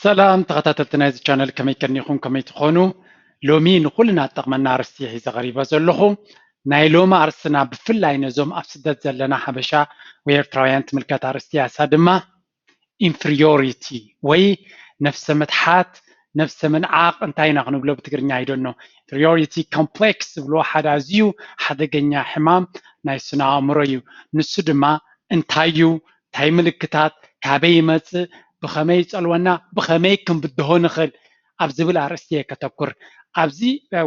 ሰላም ተኸታተልቲ ናይዚ ቻነል፣ ከመይ ቀኒኹም? ከመይ ትኾኑ? ሎሚ ንኹልና ዝጠቕመና ኣርእስቲ ሒዘ ቀሪበ ዘለኹ። ናይ ሎሚ ኣርእስትና ብፍላይ ነዞም ኣብ ስደት ዘለና ሓበሻ ወይ ኤርትራውያን ትምልከት ኣርእስቲ እያ። እሳ ድማ ኢንፌሪዮሪቲ ወይ ነፍሰ ምትሓት፣ ነፍሰ ምንዓቕ እንታይ ኢና ክንብሎ ብትግርኛ? I don't know። ኢንፌሪዮሪቲ ኮምፕሌክስ ዝብልዎ ሓደ ኣዝዩ ሓደገኛ ሕማም ናይ ስነ ኣእምሮ እዩ። ንሱ ድማ እንታይ እዩ? እንታይ ምልክታት? ካበይ ይመጽእ? ብኸመይ ይጸልወና? ብኸመይ ክንብድሆ ንኽእል? ኣብ ዝብል ኣርእስቲ እየ ከተኩር። ኣብዚ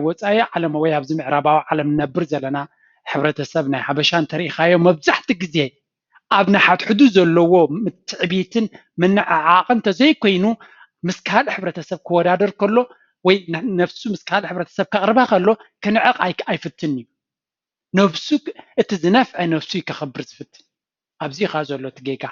ወጻኢ ዓለም ወይ ኣብዚ ምዕራባዊ ዓለም ንነብር ዘለና ሕብረተሰብ ናይ ሓበሻ እንተሪኢኻዮ፣ መብዛሕቲ ግዜ ኣብ ንሓድሕዱ ዘለዎ ትዕቢትን ምንዕዓቕን እንተዘይኮይኑ፣ ምስ ካልእ ሕብረተሰብ ክወዳደር ከሎ ወይ ነ-፣ ነፍሱ ምስ ካልእ ሕብረተሰብ ከቕርባ ከሎ ክንዕቕ ኣይ-፣ ኣይፍትን እዩ። ነብሱ ክ-፣ እቲ ዝነፍዐ ነብሱ እዩ ከኽብር ዝፍትን። ኣብዚ ኢኻ ዘሎ እቲ ጌጋ።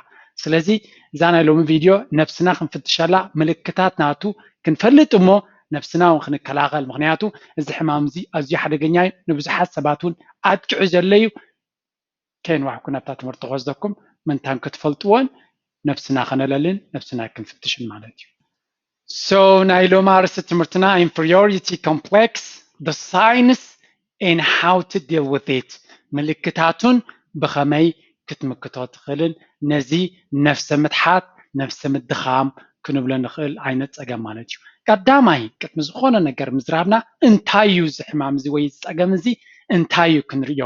ስለዚ እዛ ናይ ሎሚ ቪድዮ ነብስና ክንፍትሸላ፣ ምልክታት ናቱ ክንፈልጥ እሞ ነብስና እውን ክንከላኸል። ምኽንያቱ እዚ ሕማም እዚ ኣዝዩ ሓደገኛ እዩ። ንብዙሓት ሰባት እውን ኣጥቂዑ ዘሎ እዩ። ከይንዋሕኩ ናብታ ትምህርቲ ክወስደኩም፣ ምንታን ክትፈልጥዎን ነብስና ከነለልን ነብስና ክንፍትሽን ማለት እዩ። So ናይ ሎሚ ኣርእስቲ ትምህርትና ኢንፌሪዮሪቲ ኮምፕሌክስ፣ the signs and how to deal with it፣ ምልክታቱን ብኸመይ ክትምክቶ ትኽእልን ነዚ ነፍሰ ምትሓት፣ ነፍሰ ምድኻም ክንብሎ ንኽእል ዓይነት ጸገም ማለት እዩ። ቀዳማይ ቅድሚ ዝኾነ ነገር ምዝራብና እንታይ እዩ እዚ ሕማም እዚ ወይ እዚ ጸገም እዚ እንታይ እዩ ክንርእዮ።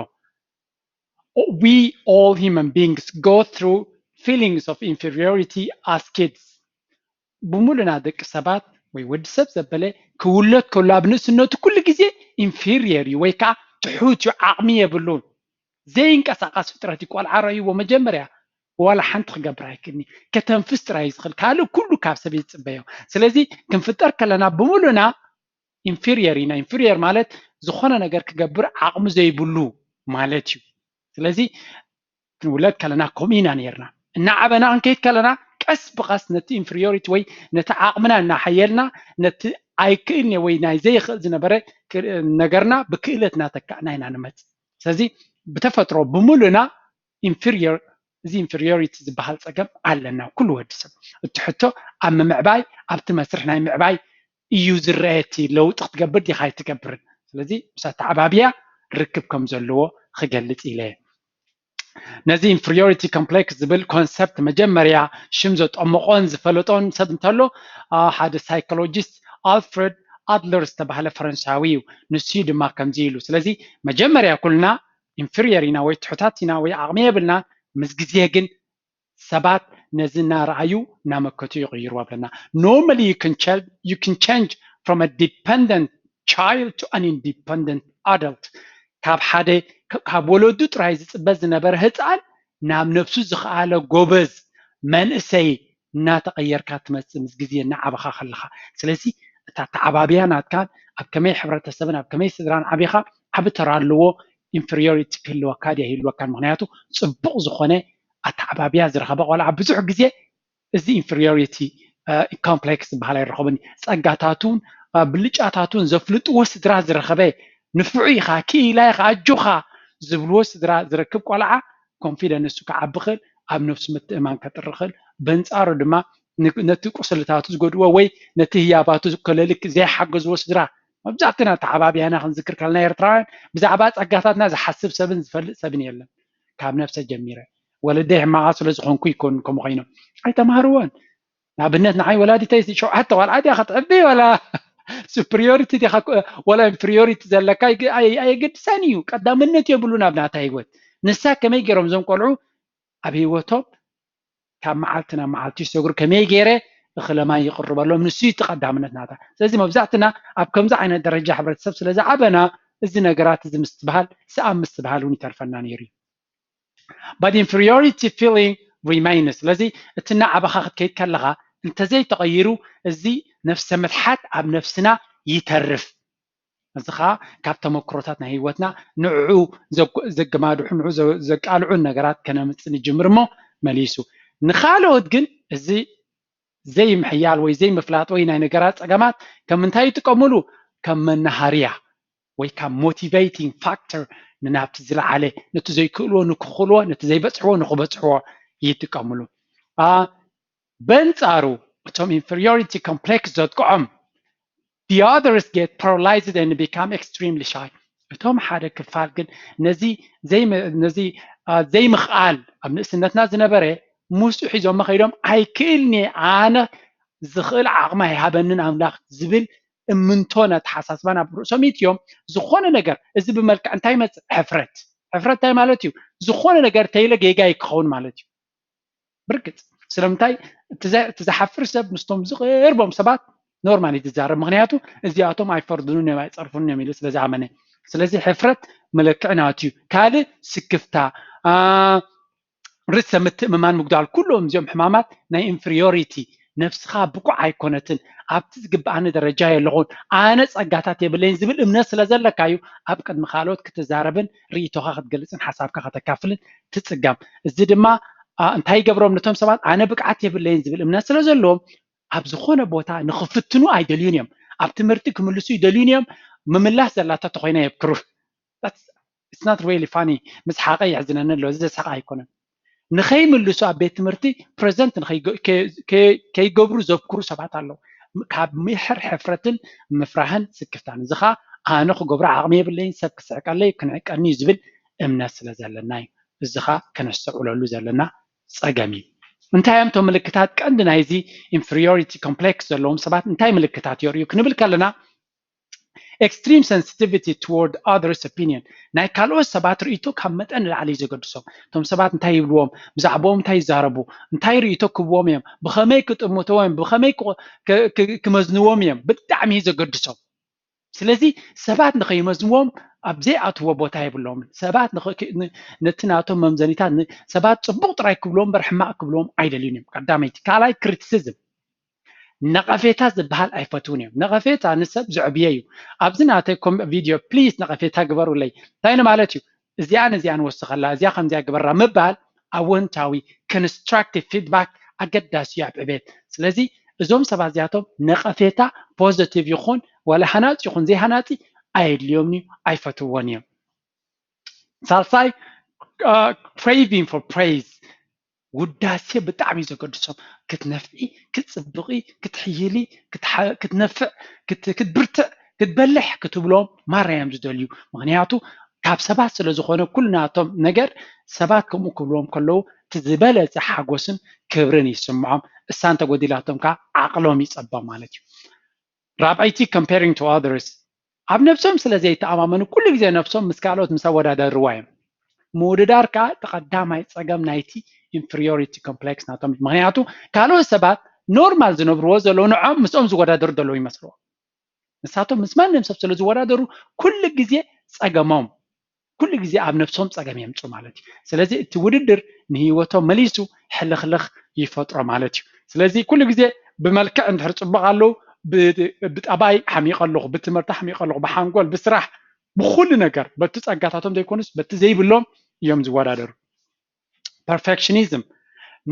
We all human beings go through feelings of inferiority as kids። ብምሉእና ደቂ ሰባት ወይ ወዲ ሰብ ዘበለ ክውለድ ከሎ ኣብ ንእስነቱ ኩሉ ግዜ ኢንፌሪየር እዩ ወይ ከዓ ትሑት እዩ፣ ዓቕሚ የብሉን። ዘይንቀሳቐስ ፍጥረት እዩ። ቆልዓ ረእይዎ መጀመርያ ዋላ ሓንቲ ክገብር ኣይክእልኒ፣ ከተንፍስ ጥራይ እዩ ዝኽእል፣ ካልእ ኩሉ ካብ ሰብ ዝፅበዮ። ስለዚ ክንፍጠር ከለና ብምሉእና ኢንፌሪየር ኢና። ኢንፌሪየር ማለት ዝኾነ ነገር ክገብር ዓቕሚ ዘይብሉ ማለት እዩ። ስለዚ ክንውለድ ከለና ከምኡ ኢና ነይርና። እናዓበና ክንከይድ ከለና ቀስ ብቐስ ነቲ ኢንፌሪዮሪቲ ወይ ነቲ ዓቕምና እናሓየልና ነቲ ኣይክእልን ወይ ናይ ዘይኽእል ዝነበረ ክ-፣ ነገርና ብክእለት እናተካእና ኢና ንመጽእ። ስለዚ ብተፈጥሮ ብምሉእና ኢንፌሪየር፣ እዚ ኢንፌሪዮሪቲ ዝበሃል ጸገም ኣለና ኩሉ ወዲ ሰብ። እቲ ሕቶ ኣብ ምምዕባይ፣ ኣብቲ መስርሕ ናይ ምዕባይ እዩ ዝረአ፣ እቲ ለውጢ ክትገብር ዲኻ ኣይትገብርን። ስለዚ ምስ ኣተዓባብያ ርክብ ከም ዘለዎ ክገልጽ ኢለ እየ። ነዚ ኢንፌሪዮሪቲ ኮምፕሌክስ ዝብል ኮንሰፕት መጀመርያ ሽም ዘጠመቖን ዝፈለጦን ሰብ እንተሎ፣ አ፣ ሓደ ሳይኮሎጂስት ኣልፍረድ ኣድለር ዝተባህለ ፈረንሳዊ እዩ። ንሱ እዩ ድማ ከምዚ ኢሉ። ስለዚ መጀመርያ ኩልና ኢንፌሪየር ኢና ወይ ትሑታት ኢና ወይ ዓቕሚ የብልና። ምስ ግዜ ግን ሰባት ነዚ እናረኣዩ እናመከቱ ይቕይርዎ ኣለና። Normally you can change, you can change from a dependent child to an independent adult። ካብ ሓደ ክ-፣ ካብ ወለዱ ጥራይ ዝጽበ ዝነበረ ህፃን ናብ ነብሱ ዝኸኣለ ጎበዝ መንእሰይ እናተቐየርካ ትመጽእ ምስ ግዜ እናዓበኻ ከለኻ። ስለዚ እታ ኣተዓባብያ ናትካን ኣብ ከመይ ሕብረተሰብን ኣብ ከመይ ስድራን ዓቢኻ ዓቢ ተራ ኣለዎ። ኢንፌሪዮሪቲ ክህልወካ ድያ ይህልወካን? ምኽንያቱ ጽቡቕ ዝኾነ ኣተዓባብያ ዝረኸበ ቆልዓ ብዙሕ ግዜ እዚ ኢንፌሪዮሪቲ ኮምፕሌክስ ዝበሃል ኣይረኸቦን። ጸጋታቱን፣ አ፣ ብልጫታቱን ዘፍልጥዎ ስድራ ዝረኸበ፣ ንፉዕ ኢኻ፣ ክኢላ ኢኻ፣ ኣጆኻ ዝብልዎ ስድራ ዝረክብ ቆልዓ ኮንፊደንስ ክዓቢ ክእል፣ ኣብ ነብሱ ምትእማን ከጥሪ ክእል፣ በንጻሩ ድማ ን-፣ ነቲ ቁስልታቱ ዝጎድዎ ወይ ነቲ ህያባቱ ዝከለልክ ዘይሓገዝዎ ስድራ። መብዛሕትና ኣተዓባብያና ክንዝክር ከለና ኤርትራውያን ብዛዕባ ጸጋታትና ዝሓስብ ሰብን ዝፈልጥ ሰብን የለን። ካብ ነብሰ ጀሚረ ወለደይ ሕማቓት ስለ ዝኾንኩ ይኮን ከምኡ ኮይኖም ኣይተማህርዎን። ንኣብነት ንዓይ ወላዲተይ ሸውዓተ ቆልዓ ዲኻ ክትዕቢ ዋላ ሱፕሪዮሪቲ ዲኻ ወላ ኢንፍሪዮሪቲ ዘለካ ኣይግ-፣ ኣይ-፣ ኣየገድሳን እዩ። ቀዳምነት የብሉን ኣብ ናታ ህይወት። ንሳ ከመይ ገይሮም እዞም ቆልዑ ኣብ ህይወቶም ካብ መዓልቲ ናብ መዓልቲ ይሰግሩ፣ ከመይ ገይረ እኽለ ማይ ይቕርበሎም፣ ንሱ እዩ እቲ ቀዳምነት ናታ። ስለዚ መብዛሕትና ኣብ ከምዚ ዓይነት ደረጃ ሕብረተሰብ ስለ ዝዓበና እዚ ነገራት እዚ ምስትብሃል፣ ሰኣን ምስትብሃል እውን ይተርፈና ነይሩ እዩ። But inferiority feeling remains። ስለዚ እቲ እናዓበኻ ክትከይድ ከለኻ እንተዘይተቐይሩ እዚ ነፍሰ ምትሓት ኣብ ነፍስና ይተርፍ። እዚ ኸዓ ካብ ተመክሮታት ናይ ህይወትና ንዕዑ ዘግ-፣ ዘገማድሑ፣ ንዑ ዘ-፣ ዘቃልዑ ነገራት ከነምጽእ ንጅምር እሞ መሊሱ። ንኻልኦት ግን እዚ ዘይምሕያል ወይ ዘይምፍላጥ ወይ ናይ ነገራት ጸገማት ከም ምንታይ ይጥቀሙሉ? ከም መናሃርያ ወይ ካብ ሞቲቬቲንግ ፋክተር ንናብቲ ዝለዓለ፣ ነቲ ዘይክእልዎ ንክኽእልዎ፣ ነቲ ዘይበጽሕዎ ንክበጽሕዎ ይጥቀሙሉ። አ፣ በንጻሩ እቶም inferiority complex ዘጥቅዖም the others get paralyzed and become extremely shy። እቶም ሓደ ክፋል ግን ነዚ ዘይም- ነዚ አ፣ ዘይምኽኣል ኣብ ንእስነትና ዝነበረ ምስኡ ሒዞም ከይዶም ኣይክእልን እየ ኣነ ዝኽእል ዓቕሚ ኣይሃበንን ኣምላኽ ዝብል እምንቶን ኣተሓሳስባን ኣብ ርእሶም ይእትዮም። ዝኾነ ነገር እዚ ብመልክዕ እንታይ ይመፅእ? ሕፍረት። ሕፍረት እንታይ ማለት እዩ? ዝኾነ ነገር ተይለ ጌጋ ክኸውን ማለት እዩ። ብርግፅ ስለምንታይ እቲ ዘ- እቲ ዝሓፍር ሰብ ምስቶም ዝቕርቦም ሰባት ኖርማል እዩ ዝዛረብ። ምክንያቱ እዚኣቶም ኣይፈርዱንን እዮም ኣይፀርፉንን እዮም ኢሉ ስለ ዝኣመነ። ስለዚ ሕፍረት መለክዒ ናቱ እዩ። ካልእ ስክፍታ አ፣ ርእሰ ምትእምማን ምጉዳል ኩሎም እዚኦም ሕማማት ናይ inferiority ነብስኻ ብቁዕ ኣይኮነትን ኣብቲ ዝግብኣኒ ደረጃ የለኹን ኣነ ፀጋታት የብለይን ዝብል እምነት ስለ ዘለካ እዩ ኣብ ቅድሚ ካልኦት ክትዛረብን ርእይቶኻ ክትገልፅን ሓሳብካ ከተካፍልን ትፅገም። እዚ ድማ አ፣ እንታይ ይገብሮም ነቶም ሰባት ኣነ ብቅዓት የብለይን ዝብል እምነት ስለ ዘለዎም ኣብ ዝኾነ ቦታ ንኽፍትኑ ኣይደልዩን እዮም። ኣብ ትምህርቲ ክምልሱ ይደልዩን እዮም። ምምላስ ዘላታ ተኾይና የብክሩ። That's- it's not really funny። ምስ ሓቀ የሕዝነኒ ኣሎ። እዚ ዘሳቀ ኣይኮነን። ንኸይምልሱ ኣብ ቤት ትምህርቲ ፕሬዘንት ንኸይገ- ከ- ከ- ከይገብሩ ዘብክሩ ሰባት ኣለዉ። ካብ ምሕር ሕፍረትን ምፍራህን ስክፍታን እዚ ኸዓ ኣነ ክገብሮ ዓቕሚ የብለይን፣ ሰብ ክስሕቀለይ ክንዕቀኒ እዩ ዝብል እምነት ስለ ዘለና እዩ። እዚ ኸዓ ከነስተውዕለሉ ዘለና ፀገም እዩ። እንታይ እዮም እቶም ምልክታት? ቀንዲ ናይዚ inferiority complex ዘለዎም ሰባት እንታይ ምልክታት የርእዩ ክንብል ከለና extreme sensitivity toward others opinion ናይ ካልኦት ሰባት ርእይቶ ካብ መጠን ንላዕሊ እዩ ዘገድሶም። እቶም ሰባት እንታይ ይብልዎም፣ ብዛዕባኦም እንታይ ይዛረቡ፣ እንታይ ርእይቶ ክህብዎም እዮም፣ ብኸመይ ክጥምትዎም እዮም፣ ብኸመይ ክቆ- ክ- ክ- ክመዝንዎም እዮም ብጣዕሚ እዩ ዘገድሶም። ስለዚ ሰባት ንኸይመዝንዎም ኣብ ዘይኣትዎ ቦታ የብሎምን። ሰባት ንኸ- ክ- ን- ነቲ ናቶም መምዘኒታት ን- ሰባት ፅቡቕ ጥራይ ክብልዎም እምበር ሕማቕ ክብልዎም ኣይደልዩን እዮም። ቀዳመይቲ። ካልኣይ ክሪቲሲዝም ነቐፌታ ዝበሃል ኣይፈትውን እዮም። ነቐፌታ ንሰብ ዘዕብየ እዩ። ኣብዚ ናተይ ኮም- ቪድዮ ፕሊዝ ነቐፌታ ግበሩለይ። እንታይ ንማለት እዩ? እዚኣን እዚኣን ወስኸላ፣ እዚኣ ከምዚኣ ግበራ ምባል ኣወንታዊ ኮንስትራክቲቭ ፊድባክ ኣገዳሲ እዩ ኣብ ዕቤት። ስለዚ እዞም ሰባት እዚኣቶም ነቐፌታ ፖዘቲቭ ይኹን ዋላ ሃናፂ ይኹን ዘይሃናፂ ኣየድልዮምን እዩ ኣይፈትዎን እዮም። ሳልሳይ craving for praise ውዳሴ ብጣዕሚ እዩ ዘገድሶም። ክትነፍዒ፣ ክትፅብቂ፣ ክትሕይሊ፣ ክትሓ- ክትነፍዕ፣ ክት- ክትብርትዕ፣ ክትበልሕ ክትብሎም ማራ እዮም ዝደልዩ። ምክንያቱ ካብ ሰባት ስለ ዝኾነ ኩሉ ናቶም ነገር ሰባት ከምኡ ክብልዎም ከለዉ እቲ ዝበለፀ ሓጎስን ክብርን ይስምዖም። እሳ እንተጎዲላቶም ከዓ ዓቕሎም ይፀቦም ማለት እዩ። ራብዐይቲ comparing to others ኣብ ነብሶም ስለ ዘይተኣማመኑ ኩሉ ግዜ ነብሶም ምስ ካልኦት ምስ ኣወዳደርዋ እዮም። ምውድዳር ከዓ እቲ ቀዳማይ ፀገም ናይቲ inferiority complex ናቶም እዩ። ምክንያቱ ካልኦት ሰባት ኖርማል ዝነብርዎ ዘለዉ ንዖም ምስኦም ዝወዳደሩ ዘለዉ ይመስልዎም። ንሳቶም ምስ ማንም ሰብ ስለ ዝወዳደሩ ኩሉ ግዜ ፀገሞም ኩሉ ግዜ ኣብ ነብሶም ፀገም የምፁ ማለት እዩ። ስለዚ እቲ ውድድር ንህይወቶም መሊሱ ሕልኽልኽ ይፈጥሮ ማለት እዩ። ስለዚ ኩሉ ግዜ ብመልክዕ እንድሕር ፅቡቕ ኣለዉ ብ- ብጠባይ ሓሚቐ ኣለኹ ብትምህርቲ ሓሚቐ ኣለኹ ብሓንጎል ብስራሕ ብኩሉ ነገር በቲ ፀጋታቶም ዘይኮኑስ በቲ ዘይብሎም እዮም ዝወዳደሩ። ፐርፌክሽኒዝም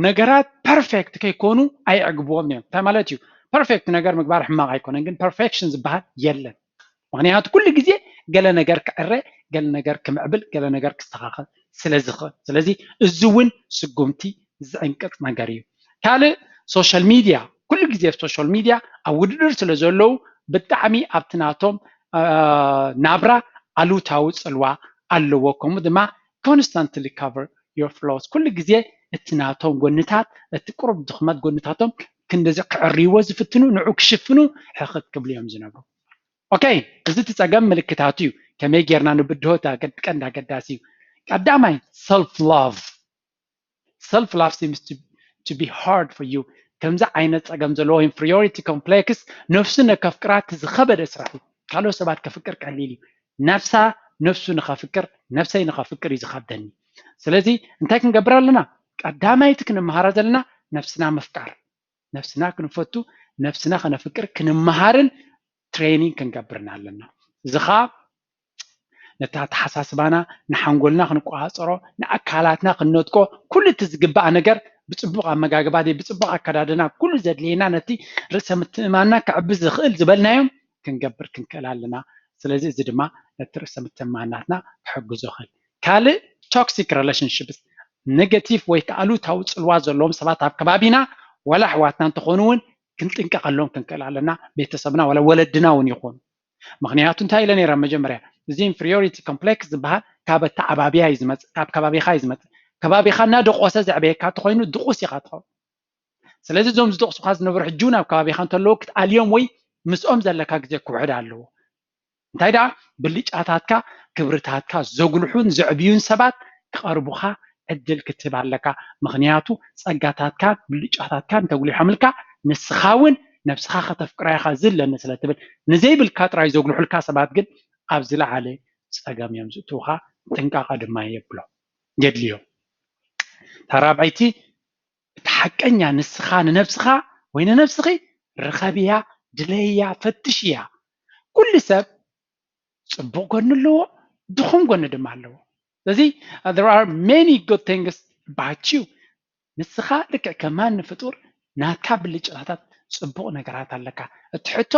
ነገራት ፐርፌክት ከይኮኑ ኣይዕግብዎም እዮም። እንታይ ማለት እዩ? ፐርፌክት ነገር ምግባር ሕማቕ ኣይኮነን፣ ግን ፐርፌክሽን ዝበሃል የለን። ምክንያቱ ኩሉ ግዜ ገለ ነገር ክዕረ፣ ገለ ነገር ክምዕብል፣ ገለ ነገር ክስተኻኸል ስለ ዝኽእል። ስለዚ እዚ እውን ስጉምቲ ዝዕንቅፅ ነገር እዩ። ካልእ ሶሻል ሚድያ፣ ኩሉ ግዜ ኣብ ሶሻል ሚድያ ኣብ ውድድር ስለ ዘለዉ ብጣዕሚ ኣብቲ ናቶም አ፣ ናብራ ኣሉታዊ ፅልዋ ኣለዎ። ከምኡ ድማ constantly cover your flaws ኩሉ ግዜ እቲ ናቶም ጎንታት እቲ ቁሩብ ድኽመት ጎንታቶም ክንደዚ ክዕርይዎ ዝፍትኑ ንዑ ክሽፍኑ ሕኽት ክብሉ እዮም ዝነብሩ። ኦኬ፣ እዚ እቲ ፀገም ምልክታቱ እዩ። ከመይ ጌርና ንብድሆ እቲ ኣገድ- ቀንዲ ኣገዳሲ እዩ። ቀዳማይ ሰልፍ ላቭ ሰልፍ ላቭ seems to, to be hard for you ከምዚ ዓይነት ፀገም ዘለዎ inferiority complex ነብሱ ነከፍቅራ እቲ ዝኸበደ ስራሕ እዩ። ካልኦት ሰባት ከፍቅር ቀሊል እዩ። ነብሳ ነብሱ ንኸፍቅር ነብሰይ ንኸፍቅር እዩ ዝኸብደኒ። ስለዚ እንታይ ክንገብር ኣለና? ቀዳማይቲ ክንመሃራ ዘለና ነብስና ምፍቃር። ነብስና ክንፈቱ ነብስና ከነፍቅር ክንመሃርን ትሬኒንግ ክንገብርን ኣለና። እዚ ኸዓ ነቲ ኣተሓሳስባና ንሓንጎልና ክንቆፃፀሮ ንኣካላትና ክንነጥቆ ኩሉ እቲ ዝግባእ ነገር ብፅቡቅ ኣመጋግባ ድዩ ብፅቡቅ ኣከዳድና ኩሉ ዘድልየና ነቲ ርእሰ ምትእማንና ከዕቢ ዝኽእል ዝበልናዮም ክንገብር ክንክእል ኣለና። ስለዚ እዚ ድማ ነቲ ርእሰ ምትእማን ናትና ክሕግዞ ይኽእል። ካልእ ቶክሲክ ሪሌሽንሽፕስ ኔጋቲቭ ወይ ከዓ ኣሉታዊ ፅልዋ ዘለዎም ሰባት ኣብ ከባቢና ዋላ ኣሕዋትና እንተኾኑ እውን ክንጥንቀቐሎም ክንክእል ኣለና። ቤተሰብና ዋላ ወለድና እውን ይኹን። ምክንያቱ እንታይ ኢለ ነይረ መጀመርያ? እዚ ኢንፌሪዮሪቲ ኮምፕሌክስ ዝበሃል ካብ ኣተዓባብያ እዩ ዝመፅእ፣ ካብ ከባቢኻ እዩ ዝመፅእ። ከባቢኻ እናደቆሰ ዘዕበየካ እንተኾይኑ ድቑስ ኢኻ ትኸውን። ስለዚ እዞም ዝደቑሱኻ ዝነበሩ ሕጂ እውን ኣብ ከባቢኻ እንተለዉ ክትኣልዮም ወይ ምስኦም ዘለካ ግዜ ክውሕድ ኣለዎ። እንታይ ደኣ ብልጫታትካ ክብርታትካ ዘጉልሑን ዘዕብዩን ሰባት ክቐርቡኻ ዕድል ክትህብ ኣለካ። ምክንያቱ ጸጋታትካን ብልጫታትካን እንተጉሊሖምልካ ንስኻ እውን ነብስኻ ከተፍቅራ ኢኻ ዝለኒ ስለ ትብል ንዘይብልካ ጥራይ ዘጉልሑልካ ሰባት ግን ኣብ ዝለዓለ ጸገም እዮም ዝእትውኻ። ጥንቃቐ ድማ የብሎ የድልዮ። እታ ራብዐይቲ እቲ ሓቀኛ ንስኻ ንነብስኻ ወይ ንነብስኺ ርኸብያ፣ ድለያ፣ ፈትሽያ። ኩሉ ሰብ ጽቡቕ ጎኒ ኣለዎ፣ ድኹም ጎኒ ድማ ኣለዎ። ስለዚ there are many good things about you። ንስኻ ልክዕ ከማን ፍጡር ናትካ ብልጭታታት ጽቡቕ ነገራት ኣለካ። እቲ ሕቶ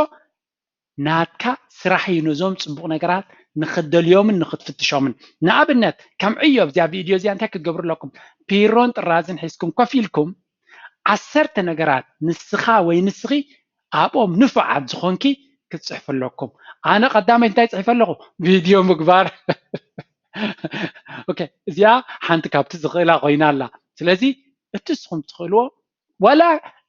ናትካ ስራሕ እዩ ነዞም ጽቡቕ ነገራት ንኽትደልዮምን ንኽትፍትሾምን። ንኣብነት ከም ዕዮ ኣብዚኣ ቪድዮ እዚኣ እንታይ ክትገብሩ ኣለኩም? ፒሮን ጥራዝን ሒዝኩም ኮፍ ኢልኩም ዓሰርተ ነገራት ንስኻ ወይ ንስኺ ኣብኦም ንፉዓት ዝኾንኪ ክትጽሕፉ ኣለኩም። ኣነ ቀዳመይቲ እንታይ ጽሒፈ ኣለኹ? ቪድዮ ምግባር። ኦኬ፣ እዚኣ ሓንቲ ካብቲ ዝኽእላ ኮይና ኣላ። ስለዚ እቲ ንስኹም ትኽእልዎ ዋላ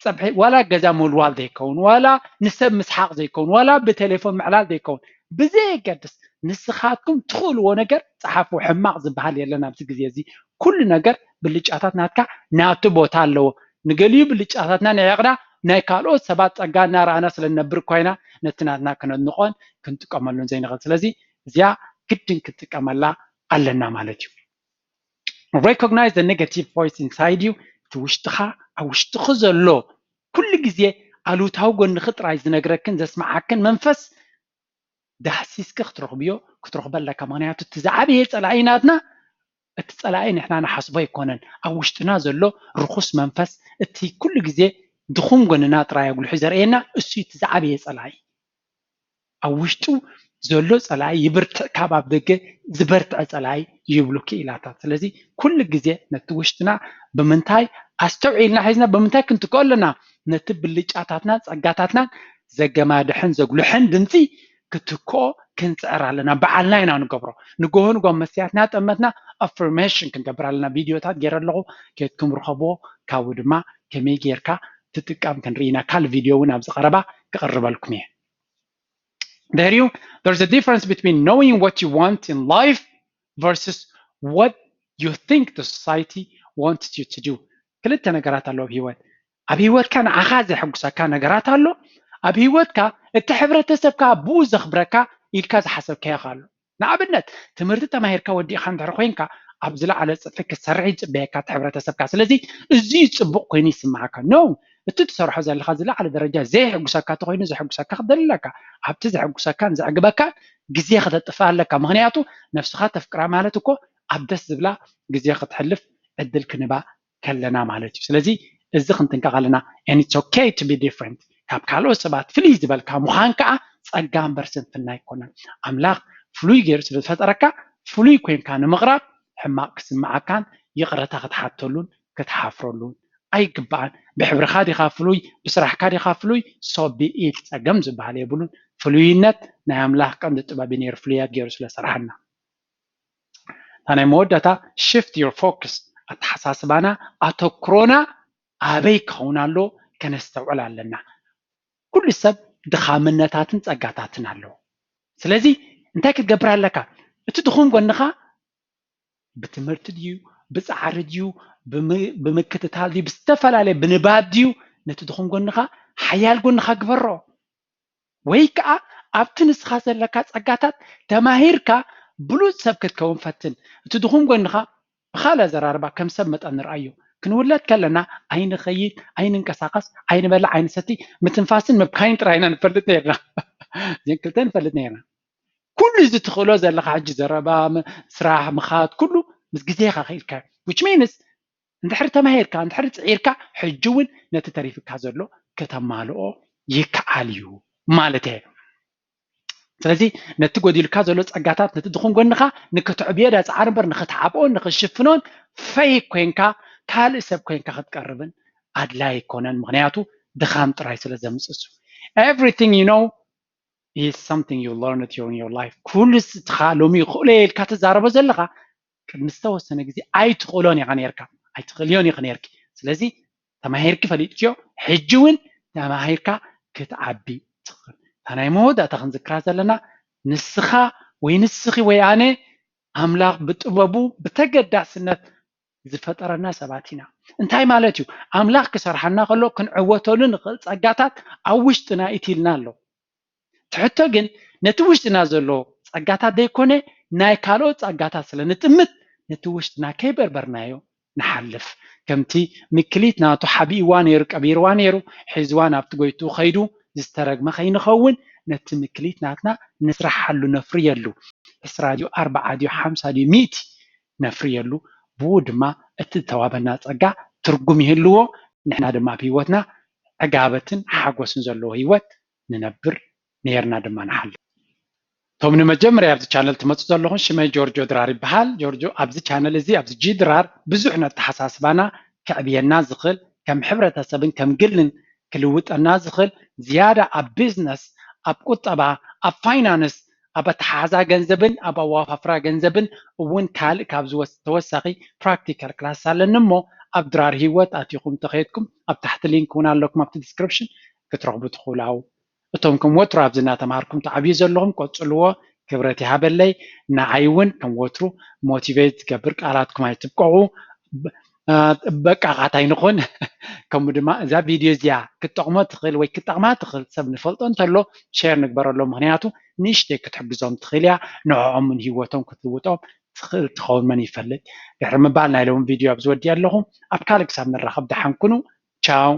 ጸብሒ ዋላ ገዛ ምውልዋል ዘይከውን ዋላ ንሰብ ምስሓቕ ዘይከውን ዋላ ብቴሌፎን ምዕላል ዘይከውን ብዘየገድስ ንስኻትኩም ትኽእልዎ ነገር ጸሓፉ። ሕማቕ ዝበሃል የለን ኣብዚ ግዜ እዚ። ኩሉ ነገር ብልጫታት ናትካ ናቱ ቦታ ኣለዎ። ንገሊኡ ብልጫታትና ንዒቕና ናይ ካልኦት ሰባት ጸጋ እናረኣና ስለ ንነብር እኳ ኢና ነቲ ናትና ክነድንቖን ክንጥቀመሉን ዘይንኽእል። ስለዚ እዚኣ ግድን ክትጥቀመላ ኣለና ማለት እዩ። Recognize the negative voice inside you። እቲ ውሽጥኻ ኣብ ውሽጥኺ ዘሎ ኩሉ ግዜ ኣሉታዊ ጎንኺ ጥራይ ዝነግረክን ዘስምዓክን መንፈስ ዳህሲስኪ ክትረኽብዮ ክትረኽቦ ኣለካ። ምክንያቱ እቲ ዝዓበየ ጸላኢ ናትና እቲ ጸላኢ ንሕና ንሓስቦ ኣይኮነን። ኣብ ውሽጥና ዘሎ ርኹስ መንፈስ እቲ ኩሉ ግዜ ድኹም ጎንና ጥራይ ኣጉልሑ ዘርእየና እሱ እቲ ዝዓበየ ጸላኢ። ኣብ ውሽጡ ዘሎ ጸላኢ ይብርትዕ ካብ ኣብ ደገ ዝበርትዐ ጸላኢ ይብሉ ክኢላታት። ስለዚ ኩሉ ግዜ ነቲ ውሽጥና ብምንታይ ኣስተውዒልና ሒዝና ብምንታይ ክንትክኦ ኣለና? ነቲ ብልጫታትናን ጸጋታትናን ዘገማድሕን ዘጉልሕን ድምፂ ክትክኦ ክንፅዕር ኣለና። በዓልና ኢና ንገብሮ። ንጎሆ ንጎ መስትያትና ጠመትና ኣፍርሜሽን ክንገብር ኣለና። ቪድዮታት ገይረ ኣለኹ፣ ኬድኩም ርኸብዎ። ካብኡ ድማ ከመይ ጌርካ ትጥቀም ክንርኢ ኢና። ካልእ ቪድዮ እውን ኣብዚ ቀረባ ክቕርበልኩም እየ። There you, there's a difference between knowing what you want in life versus what you think the society wants you to do. ክልተ ነገራት ኣለዉ ኣብ ህይወት። ኣብ ህይወትካ ንዓኻ ዘሐጉሰካ ነገራት ኣሎ። ኣብ ህይወትካ እቲ ሕብረተሰብካ ብኡ ዘኽብረካ ኢልካ ዝሓሰብካዮ ኣሎ። ንኣብነት ትምህርቲ ተማሂርካ ወዲእኻ እንድሕር ኮይንካ ኣብ ዝለዓለ ጽፍሒ ክትሰርሕ ይጽበየካ እቲ ሕብረተሰብካ። ስለዚ እዚ ጽቡቕ ኮይኑ ይስምዓካ። No፣ እቲ ትሰርሖ ዘለኻ ዝለዓለ ደረጃ ዘየሕጉሰካ እንተኾይኑ ዘሕጉሰካ ክትደሊ ኣለካ። ኣብቲ ዘሕጉሰካን ዘዕግበካን ግዜ ክተጥፍእ ኣለካ። ምኽንያቱ ነብስኻ ተፍቅራ ማለት እኮ ኣብ ደስ ዝብላ ግዜ ክትሕልፍ ዕድል ክንባ ከለና ማለት እዩ። ስለዚ እዚ ክንጥንቀቕ ኣለና። And it's okay to be different። ካብ ካልኦት ሰባት ፍልይ ዝበልካ ምዃን ከዓ ጸጋ እምበር ስንፍና ኣይኮነን። ኣምላኽ ፍሉይ ገይሩ ስለ ዝፈጠረካ ፍሉይ ኮይንካ ንምቕራብ ሕማቕ ክስምዓካን ይቕረታ ክትሓተሉን ክትሓፍረሉን ኣይግባኣን። ብሕብርኻ ዲኻ ፍሉይ፣ ብስራሕካ ዲኻ ፍሉይ፣ so be it። ጸገም ዝበሃል የብሉን። ፍሉይነት ናይ ኣምላኽ ቀንዲ ጥበብ እዩ ነይሩ፣ ፍሉያት ገይሩ ስለ ሰርሓና። እታ ናይ መወዳእታ፣ shift your focus፣ ኣተሓሳስባና ኣተኩሮና ኣበይ ክኸውን ኣሎ ከነስተውዕል ኣለና። ኩሉ ሰብ ድኻምነታትን ጸጋታትን ኣለዎ። ስለዚ እንታይ ክትገብር ኣለካ? እቲ ድኹም ጎንኻ ብትምህርቲ ድዩ ብጻዕሪ ድዩ ብምክትታል ድዩ ብዝተፈላለየ ብንባብ ድዩ ነቲ ድኹም ጎንኻ ሓያል ጎንኻ ግበሮ። ወይ ከዓ ኣብቲ ንስኻ ዘለካ ጸጋታት ተማሂርካ ብሉጽ ሰብ ክትከውን ፈትን። እቲ ድኹም ጎንኻ ብኻልእ ኣዘራርባ ከም ሰብ መጠን ንርኣዮ። ክንውለድ ከለና ኣይንኸይድ፣ ኣይንንቀሳቐስ፣ ኣይንበልዕ፣ ኣይንሰቲ፣ ምትንፋስን ምብካይን ጥራይ ኢና ንፈልጥ ነርና። እዚን ክልተ ንፈልጥ ነርና። ኩሉ እዚ ትኽእሎ ዘለኻ ሕጂ ዘረባ፣ ስራሕ፣ ምኻድ፣ ኩሉ ምስ ግዜኻ ክኢልካ። Which means እንድሕር ተማሂርካ እንድሕር ፅዒርካ ሕጂ እውን ነቲ ተሪፍካ ዘሎ ከተማልኦ ይከኣል እዩ ማለት እየ። ስለዚ ነቲ ጎዲልካ ዘሎ ፀጋታት ነቲ ድኹም ጎንኻ ንክትዕብዮ ዳ ፀዓር እምበር ንክትዓብኦን ንክትሽፍኖን ፈይክ ኮይንካ ካልእ ሰብ ኮይንካ ክትቀርብን ኣድላይ ኣይኮነን። ምክንያቱ ድኻም ጥራይ ስለ ዘምፅእ እሱ። Everything you know is something you learned during your life። ኩሉ እስኻ ሎሚ ይኽእሎ ኢልካ ትዛረቦ ዘለኻ ቅድሚ ዝተወሰነ ግዜ ኣይትኽእሎን ኢኻ ነርካ፣ ኣይትኽእልዮን ኢኻ ነርኪ። ስለዚ ተማሂርኪ ፈሊጥክዮ፣ ሕጂ እውን ተማሂርካ ክትዓቢ ትኽእል። እታ ናይ መወዳእታ ክንዝክራ ዘለና ንስኻ ወይ ንስኺ ወይ ኣነ ኣምላኽ ብጥበቡ ብተገዳስነት ዝፈጠረና ሰባት ኢና። እንታይ ማለት እዩ? ኣምላኽ ክሰርሓና ከሎ ክንዕወተሉ ንኽእል ጸጋታት ኣብ ውሽጥና ኢትልና ኣሎ። ትሕቶ ግን ነቲ ውሽጥና ዘሎ ጸጋታት ዘይኮነ ናይ ካልኦት ጸጋታት ስለ ንጥምት ነቲ ውሽጥና ከይበርበርናዮ ንሓልፍ። ከምቲ ምክሊት ናቱ ሓቢእዋ ነይሩ፣ ቀቢርዋ ነይሩ፣ ሒዝዋ ናብቲ ጎይትኡ ኸይዱ ዝተረግመ ከይንኸውን ነቲ ምክሊት ናትና ንስራሓሉ፣ ነፍርየሉ። ዕስራ ድዩ፣ ኣርብዓ ድዩ፣ ሓምሳ ድዩ፣ ሚእቲ ነፍርየሉ። ብኡ ድማ እቲ ዝተዋበና ጸጋ ትርጉም ይህልዎ። ንሕና ድማ ኣብ ህይወትና ዕጋበትን ሓጎስን ዘለዎ ህይወት ንነብር ነርና ድማ ንሓልፍ። እቶም ንመጀመርያ ኣብዚ ቻነል ትመፁ ዘለኹም ሽመይ ጆርጆ ድራር ይበሃል። ጆርጆ ኣብዚ ቻነል እዚ ኣብዚ ጂ ድራር ብዙሕ ነተሓሳስባና ከዕብየና ዝኽእል ከም ሕብረተሰብን ከም ግልን ክልውጠና ዝኽእል ዝያዳ ኣብ ቢዝነስ ኣብ ቁጠባ ኣብ ፋይናንስ ኣብ ኣተሓሕዛ ገንዘብን ኣብ ኣዋፋፍራ ገንዘብን እውን ካልእ ካብ ዝወስ ተወሳኺ ፕራክቲካል ክላስ ኣለኒ እሞ ኣብ ድራር ህይወት ኣቲኹም ተኸየድኩም ኣብ ታሕቲ ሊንክ እውን ኣለኩም ኣብቲ ዲስክሪፕሽን ክትረኽቡ ትኽእሉ ኣው እቶም ከም ወትሩ ኣብዚ እናተምሃርኩም ትዓብዩ ዘለኹም ቀጽልዎ። ክብረት ይሃበለይ። ንዓይ እውን ከም ወትሩ ሞቲቬት ዝገብር ቃላትኩም ኣይትብቀቑ። በቃ ቃታ ይንኹን። ከምኡ ድማ እዛ ቪድዮ እዚኣ ክትጠቕሞ ትኽእል ወይ ክትጠቕማ ትኽእል ሰብ ንፈልጦ እንተሎ ሼር ንግበረሎ። ምክንያቱ ንእሽተይ ክትሕግዞም ትኽእል እያ። ንዕኦምን ህይወቶም ክትልውጦም ትኽእል ትኸውን መን ይፈልጥ። ድሕሪ ምባል ናይ ሎም ቪድዮ ኣብዚ ወዲእ ኣለኹ። ኣብ ካልእ ክሳብ ንራኸብ ደሓን ኩኑ። ቻው።